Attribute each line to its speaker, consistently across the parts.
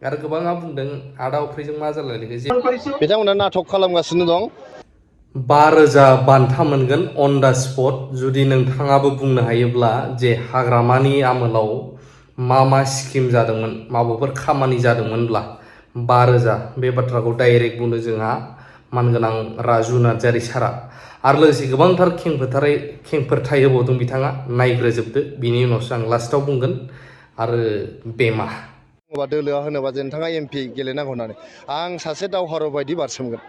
Speaker 1: आरो गोबाङा बुंदों आदा अफ्रिजों मा जालायखो बिथांमोना नाटक खालामगासिनो दं 5,000 बान्था मोनगोन अन दा स्पट जुदि नोंथाङाबो बुंनो हायोब्ला जे हाग्रामानि आमोलाव मा स्किम जादोंमोन माबाफोर खामानि जादोंमोनब्ला 5,000 बे बाथ्राखौ डाइरेक्ट बुंनो जोंहा मानगोनां राजु नार्जारि सारा आरो लोगोसे गोबांथार खेंफोर थाहैबावदों बिथाङा नायग्रोजोबदो बिनि उनावसो आं लास्टाव बुंगोन आरो बेमा दोलोआ होनोबा जे नोंथाङा एमपि गेलेनांगौ होननानै आं सासे दावहारु बायदि बारसोमगोन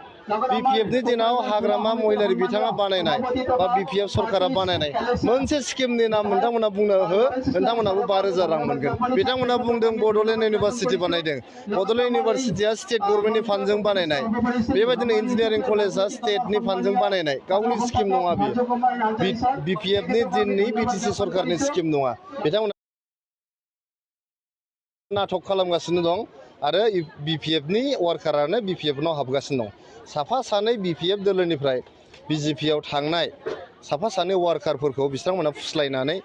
Speaker 1: बिपिएफनि दिनाव हाग्रामा महिलारि बिथाङा बानायनाय बा बिपिएफ सरकारा बानायनाय मोनसे स्किमनि नाम नोंथांमोना बुंनो हो नोंथांमोनाबो 5,000 रां मोनगोन बिथांमोना बुंदों बड'लेण्ड इउनिभारसिटि बानायदों बड'लेण्ड इउनिभारसिटिया स्टेट गभर्नमेन्टनि फान्डजों बानायनाय बेबायदिनो इन्जिनियारिं कलेजआ स्टेटनि फान्डजों बानायनाय गावनि स्किम नङा बियो बिपिएफनि दिननि बिटिसि सरकारनि स्किम नङा बिथांमोना नाटक खालामगासिनो दं आरो बिपिएफनि वार्कारानो बिपिएफनाव हाबगासिनो दं साफा सानै बिपिएफ दोलोनिफ्राय बिजेपिआव थांनाय साफा सानै वार्कारफोरखौ बिथांमोना फुस्लायनानै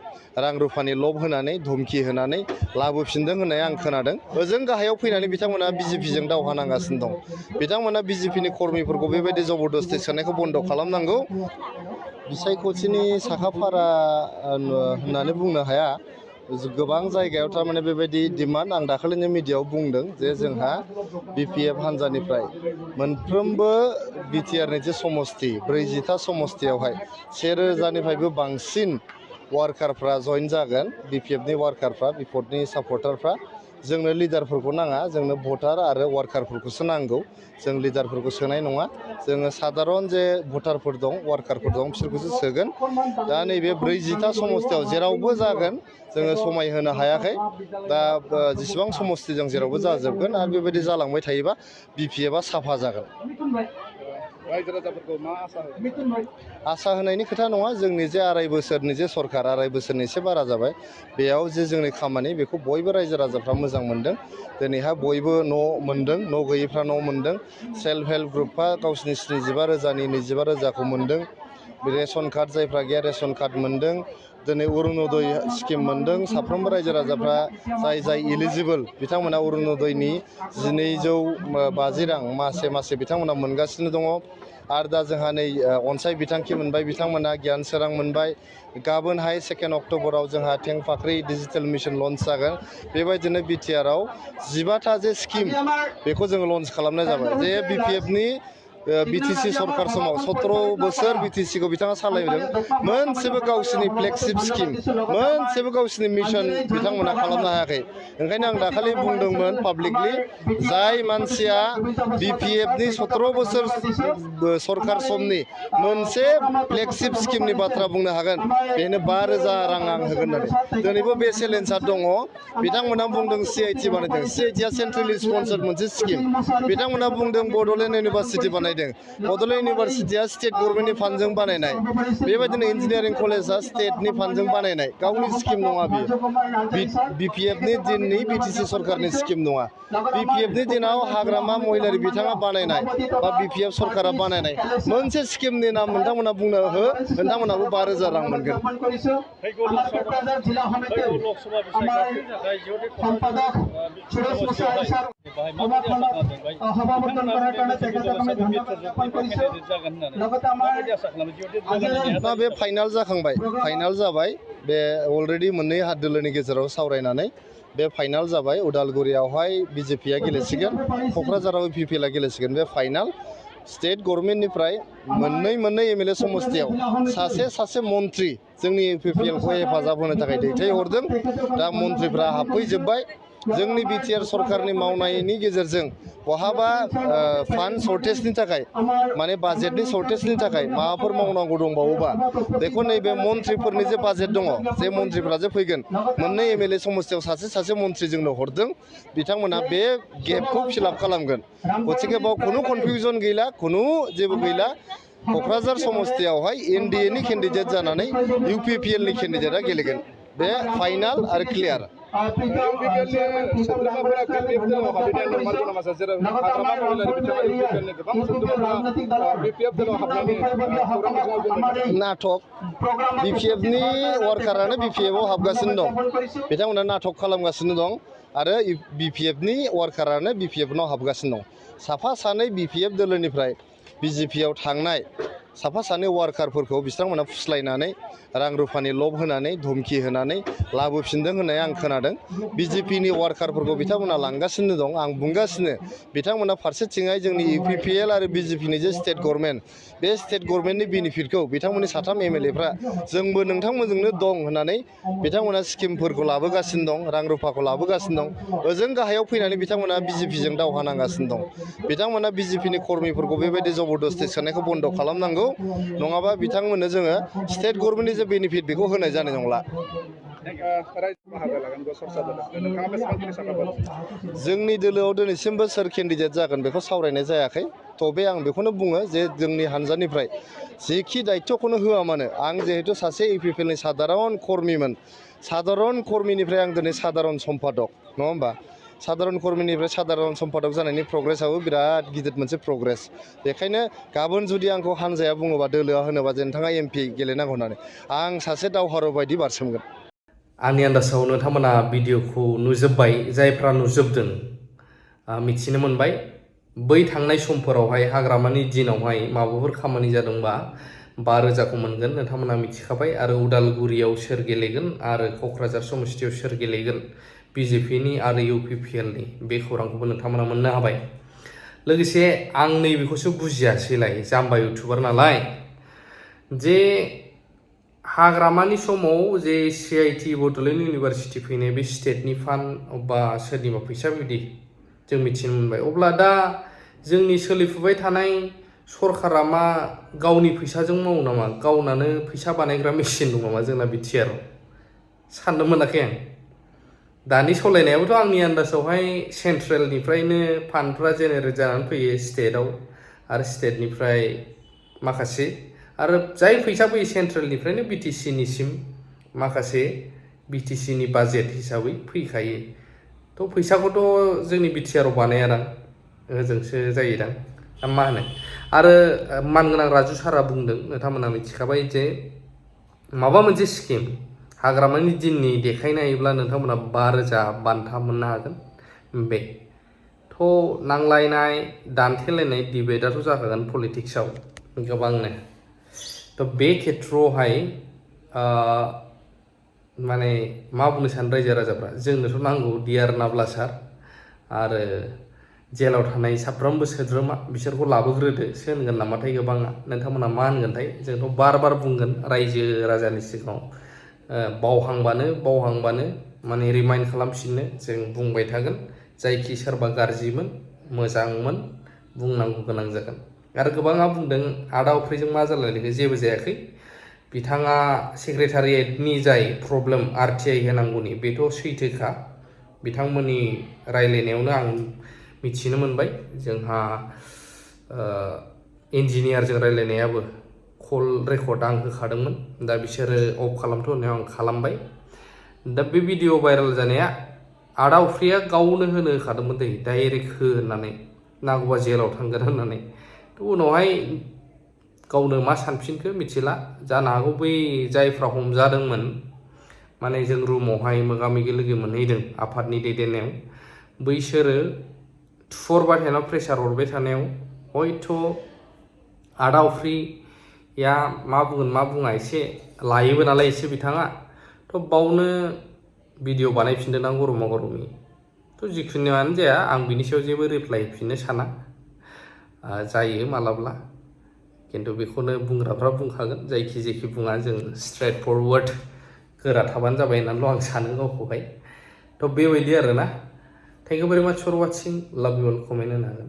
Speaker 1: रां रुफानि लब होनानै धमकी होनानै लाबोफिनदों होननाय आं खोनादों ओजों गाहायाव फैनानै बिथांमोना बिजेपिजों दावहा नांगासिनो दं बिथांमोना बिजेपिनि कर्मीफोरखौ बेबायदि जबरदस्ति सोनायखौ बन्द खालामनांगौ बिसायख'थिनि साखाफारा होननानै बुंनो हाया गोबां जायगायाव थारमाने बेबायदि डिमान्ड आं दाखालिनो मिडियायाव बुंदों जे जोंहा बिपिएफ हान्जानिफ्राय मोनफ्रोमबो बिटिआरनि जे समस्ति 40टा समस्तियावहाय 1,000निफ्रायबो बांसिन वार्कारफ्रा जइन जागोन बिपिएफनि वार्कारफ्रा बिपिएफनि सापर्टारफ्रा जोंनो लिडारफोरखौ नाङा जोंनो भटार आरो वार्कारफोरखौसो नांगौ जों लिडारफोरखौ सोनाय नङा जोङो साधारन जे भटारफोर दं वार्कारफोर दं बिसोरखौसो सोगोन दा नैबे 40टा समस्तियाव जेरावबो जागोन जोङो समाय होनो हायाखै दा जेसेबां समस्ति जों जेरावबो जाजोबगोन आरो बेबायदि जालांबाय थायोबा बिपिएफआ साफा जागोन रायजो राजाफोरखौ मा आसा होनायनि खोथा नङा जोंनि जे 2.5 बोसोरनि जे सरकार 2.5 बोसोरनि एसे बारा जाबाय बेयाव जे जोंनि खामानि बेखौ बयबो रायजो राजाफ्रा मोजां मोनदों दिनैहा बयबो न' मोनदों न' गैयैफ्रा न' मोनदों सेल्फ हेल्प ग्रुपआ गावसिनि 75,000नि 25,000खौ मोनदों रेशन कार्ड जायफ्रा गैया रेशन कार्ड मोनदों दिनै अरुणोदय स्किम मोनदों साफ्रोमबो रायजो राजाफ्रा जाय इलिजिबल बिथांमोना अरुणोदयनि 1,250 रां मासे बिथांमोना मोनगासिनो दङ आरो दा जोंहा नै अनसाय बिथांखि मोनबाय बिथांमोना गियान सोरां मोनबाय गाबोनहाय 2 अक्ट'बराव जोंहा थें फाख्रि डिजिटेल मिशन लन्च जागोन बेबायदिनो बिटिआरआव 15टा जे स्किम बेखौ जोङो लन्च खालामनाय जाबाय जे बिपिएफनि बिटिसि सरकार समाव 17 बोसोर बिटिसिखौ बिथाङा सालायदों मोनसेबो गावसिनि फ्लेगशिप स्किम मोनसेबो गावसिनि मिशन बिथांमोना खालामनो हायाखै ओंखायनो आं दाखालि बुंदोंमोन पाब्लिकलि जाय मानसिया बिपिएफनि 17 बोसोर सरकार समनि मोनसे फ्लेगशिप स्किमनि बाथ्रा बुंनो हागोन बेनो 5,000 रां आं होगोन होननानै दिनैबो बे चेलेन्जआ दङ बिथांमोना बुंदों सिआइटि बानायदों सिआइटिआ सेन्ट्रेलि स्पन्सार्ड मोनसे स्किम बिथांमोना बुंदों बड'लेण्ड इउनिभारसिटि बानायदों बड'लेण्ड इउनिभारसिटिया स्टेट गभर्नमेन्टनि फान्डजों बानायनाय बेबायदिनो इन्जिनियारिं कलेजआ स्टेटनि फान्डजों बानायनाय गावनि स्किम नङा बियो बिपिएफनि दिननि बिटिसि सरकारनि स्किम नङा बिपिएफनि दिनाव हाग्रामा महिलारि बिथाङा बानायनाय बा बिपिएफ सरकारा बानायनाय मोनसे स्किमनि नाम नोंथांमोना बुंनो हो नोंथांमोनाबो 5,000 रां मोनगोन दा बे फाइनाल जाखांबाय फाइनाल जाबाय बे अलरेडि मोननै दोलोनि गेजेराव सावरायनानै बे फाइनाल जाबाय उदालगुरियावहाय बिजेपिआ गेलेसिगोन क'क्राझाराव इउपिपिएलआ गेलेसिगोन बे फाइनाल स्टेट गभर्नमेन्टनिफ्राय मोननै एमएलए समस्तियाव सासे मन्त्रि जोंनि इउपिपिएलखौ हेफाजाब होनो थाखाय दैथायहरदों दा मन्त्रिफ्रा हाबफैजोब्बाय जोंनि बिटिआर सरकारनि मावनायनि गेजेरजों बहाबा फान्ड सर्टेजनि थाखाय माने बाजेटनि सर्टेजनि थाखाय माबाफोर मावनांगौ दंबावोबा बेखौ नैबे मन्त्रिफोरनि जे बाजेट दङ जे मन्त्रिफ्रा जे फैगोन मोननै एमएलए समस्तियाव सासे मन्त्रि जोंनो हरदों बिथांमोना बे गेपखौ फिलआप खालामगोन गतिके बाव खुनु कनफिउजन गैला खुनु जेबो गैला क'क्राझार समस्तियावहाय एनडिएनि केन्डिडेट जानानै इउपिपिएलनि केन्डिडेटआ गेलेगोन बे फाइनाल आरो क्लियार नाटक बिपिएफनि वार्कारानो बिपिएफआव हाबगासिनो दं बिथांमोना नाटक खालामगासिनो दं आरो BPFनि वार्कारानो BPFनाव हाबगासिनो दं। साफा सानै BPF दोलोनिफ्राय BJPआव थांनाय साफा सानै वार्कारफोरखौ बिथांमोना फुस्लायनानै रां रुफानि लब होनानै धमकि होनानै लाबोफिनदों होननाय आं खोनादों। BJPनि वार्कारफोरखौ बिथांमोना लांगासिनो दं। आं बुंगासिनो बिथांमोना फारसेथिंहाय जोंनि UPPL आरो BJPनि जे स्टेट गभर्नमेन्ट बे स्टेट गभर्नमेन्टनि बेनिफिटखौ बिथांमोननि साथाम MLAफ्रा जोंबो नोंथांमोनजोंनो दं होननानै बिथांमोना स्किमफोरखौ लाबोगासिनो दं, रां रुफाखौ लाबोगासिनो दं। ओजों गाहायाव फैनानै बिथांमोना BJPजों दावहा नांगासिनो दं। बिथांमोना BJPनि कर्मिफोरखौ बेबायदि जबरदस्ति सोनायखौ बन्द' खालामनांगौ, नङाबा बिथांमोननो जोङो स्टेट गभर्नमेन्टनि जे बेनिफिट बेखौ होनाय जानाय नंला। जोंनि दोलोआव दिनैसिमबो सोर केन्डिडेट जागोन बेखौ सावरायनाय जायाखै। थेवबो आं बेखौनो बुङो जे जोंनि हानजानिफ्राय जेखि दायित्वखौनो होआ मानो, आं जिहेतु सासे UPPLनि साधारन कर्मिमोन, साधारन कर्मिनिफ्राय आं दिनै साधारन सम्पादक, नङा होमबा? साधारन कर्मिनिफ्राय साधारन सम्पादक जानायनि प्रग्रेसआबो बिराद गिदिर मोनसे प्रग्रेस। बेखायनो गाबोन जुदि आंखौ हानजाया बुङोबा दोलोआ होनोबा जे नोंथाङा MP गेलेनांगौ होननानै, आं सासे दावहारु बायदि बारसोमगोन।
Speaker 2: आंनि आन्दाजाव नोंथांमोना भिडिअखौ नुजोब्बाय, जायफ्रा नुजोबदों मिथिनो मोनबाय। बै थांनाय समफोरावहाय हाग्रामानि दिनावहाय माबाफोर खामानि जादोंबा 5,000खौ मोनगोन नोंथांमोना मिथिखाबाय। आरो उदालगुरियाव सोर गेलेगोन आरो क'क्राझार समस्थियाव सोर गेलेगोन BJPनि आरो UPPLनि बे खौरांखौबो नोंथांमोना मोननो हाबाय। लोगोसे आं नैबेखौसो बुजियासैलाय, जाम्बा इउटुबार नालाय, जे हाग्रामानि समाव जे CIT बड'लेण्ड इउनिभारसिटि फैनाय बे स्टेटनि फान्ड बा सोरनिबा फैसा बिदि जों मिथिनो मोनबाय। अब्ला दा जोंनि सोलिफुबाय थानाय सरकारा मा गावनि फैसाजों मावो नामा? गावनानो फैसा बानायग्रा मेसिन दं नामा जोंना बिटिआरआव? साननो मोनाखै आं। दानि सालायनायाबोथ' आंनि आन्दाजावहाय सेन्ट्रेलनिफ्रायनो फान्डफ्रा जेनेरेट जानानै फैयो स्टेटआव, आरो स्टेटनिफ्राय माखासे, आरो जाय फैसा फैयो सेन्ट्रेलनिफ्रायनो BTCनिसिम माखासे BTCनि बाजेट हिसाबै फैखायो। थ' फैसाखौथ' जोंनि बिटिआरआव बानायादां, ओजोंसो जायोदां, मा होनो? आरो मानगोनां राजु सारा बुंदों, नोंथांमोना मिथिखाबाय, जे माबा मोनसे स्किम हाग्रामानि दिननि देखायनो हायोब्ला नोंथांमोना 5,000 बान्था मोननो हागोन। बे थ' नांलायनाय दान्थेलायनाय डिबेटआथ' जाखागोन पलिटिक्सआव गोबांनो। थ' बे खेथ्रआवहाय माने मा बुंनो सानो रायजो राजाफ्रा, जोंनोथ' नांगौ डिआर नाब्ला सार आरो जेलाव थानाय साफ्रोमबो सोद्रोमा बिसोरखौ लाबोग्रोदोसो होनगोन नामाथाय गोबाङा। नोंथांमोना मा होनगोनथाय? जोंथ' बार बुंगोन रायजो राजानि सिगाङाव, बावहांबानो माने रिमाइन्ड खालामफिननो जों बुंबाय थागोन। जायखि सोरबा गाज्रिमोन मोजांमोन बुंनांगौ गोनां जागोन। आरो गोबाङा बुंदों आदा अफ्रिजों मा जालायखो? जेबो जायाखै। बिथाङा सेक्रेटारियेटनि जाय प्रब्लेम RTI होनांगौनि, बेथ' सैथोखा। बिथांमोननि रायलायनायावनो आं मिथिनो मोनबाय। जोंहा इन्जिनियारजों रायलायनायाबो कल रेकर्ड आं होखादोंमोन। दा बिसोरो अफ खालामथ' होननायाव आं खालामबाय। दा बे भिडिअ भाइरेल जानाया आदा अफ्रिया गावनो होखादोंमोन दै, डाइरेक्ट हो होननानै, नांगौबा जेलाव थांगोन होननानै। थ' उनावहाय गावनो मा सानफिनखो मिथिला। जानो हागौ बै जायफ्रा हमजादोंमोन, माने जों रुमावहाय मोगा मोगि लोगो मोनहैदों आफादनि दैदेननायाव, बैसोरो थुहरबाय थानायाव, प्रेसार हरबाय थानायाव हयथ' आदा अफ्रिया मा बुंगोन मा बुङा, एसे लायोबो नालाय एसे बिथाङा, थ' बावनो भिडिअ बानायफिनदों गरमा गरमि। थ' जिखुनुआनो जाया, आं बिनि सायाव जेबो रिप्लाय होफिननो साना। जायो मालाब्ला, खिन्थु बेखौनो बुंग्राफ्रा बुंखागोन। जायखि बुङा, जों स्ट्रेट फरवार्ड गोरा थाबानो जाबाय होननानैल' आं सानो गावखौहाय। थ' बेबायदि आरोना। थेंक इउ भेरि माच फर वाचिं। लाभ इउ अल। कमेन्ट होनो हागोन।